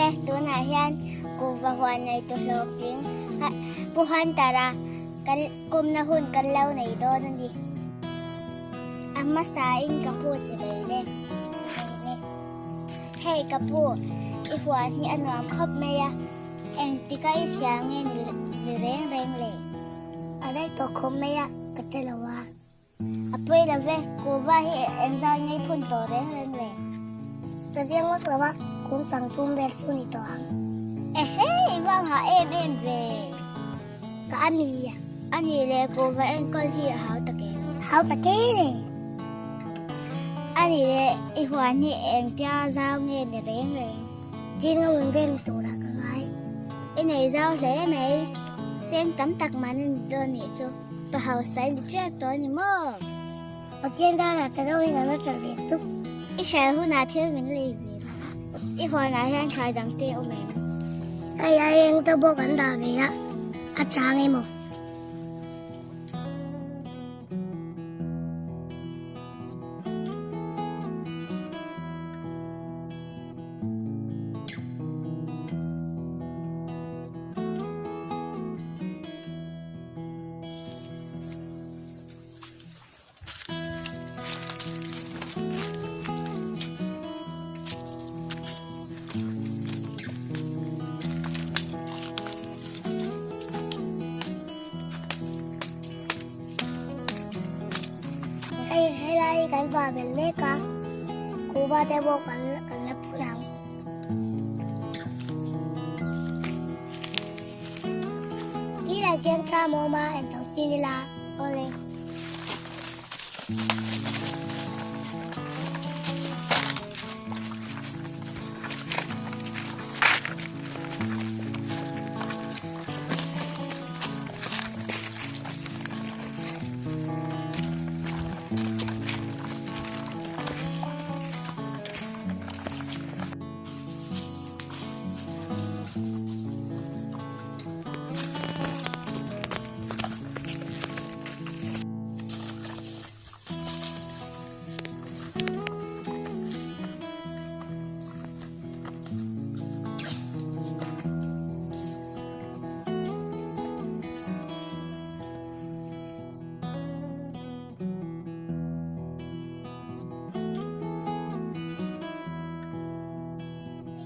Awle, tunah hian kuhva huan neitu hlawhtling Pu Hunter-a kan kumna hun kan lo nei dawn a ni. A hmasain ka pu chi bei le. Hei ka pu, i huan hi a nuam khawp mai a, engtika i siam nge ni reng reng le? A rei tawh khawp mai a, ka che lo a. A pawi lo ve, kuhva hi engzal ngei phun tawh reng reng le? Ka viang vak lo a, kung tang tum vel chu ni tawh ang. Ehe, i va nghah em em ve. Ka a ni. A ni le, kuhva enkawl hi a hau tak em? Hau tak e le. A ni le, i huan hi engtia zau nge ni reng reng? Chin a hun vel turah ka ngai. I nei zau hle mai. Cheng tam tak man a ni dawn nih chu. Pa hausa i ni ṭep tawh a ni maw? Pathian darah ta deuhin an la ṭalh ve tuk. I hrial hunah thil min lei ve la. I huanah hian thlai dang te awm em? Hei a eng te pawh kan dah ve a, a chang emaw? Hei helai hi kan vah belh mek a, kuhva te pawh kan la phun ang. Ti lah khian thla mawm a en tho chin ila. Awle.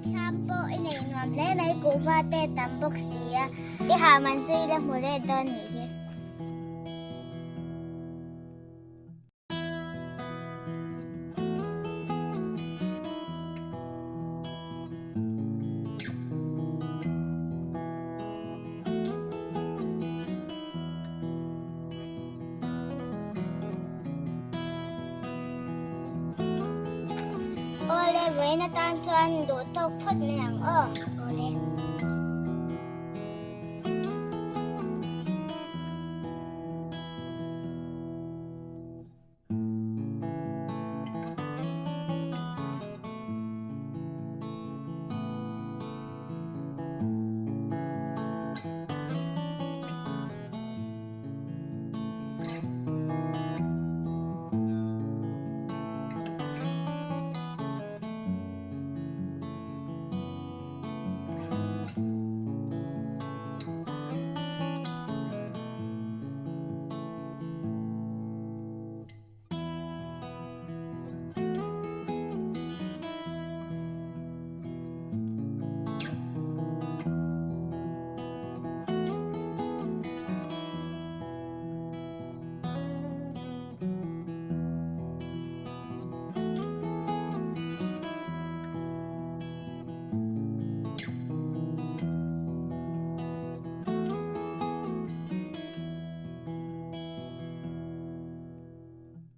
Thlam pawh i nei nuam hle mai, kuhva te tam bawk si a, i hah man chu i la hmu let dawn nih hi. Awle, vawiin atan chuan duh tawk phawt mai ang aw. Awle.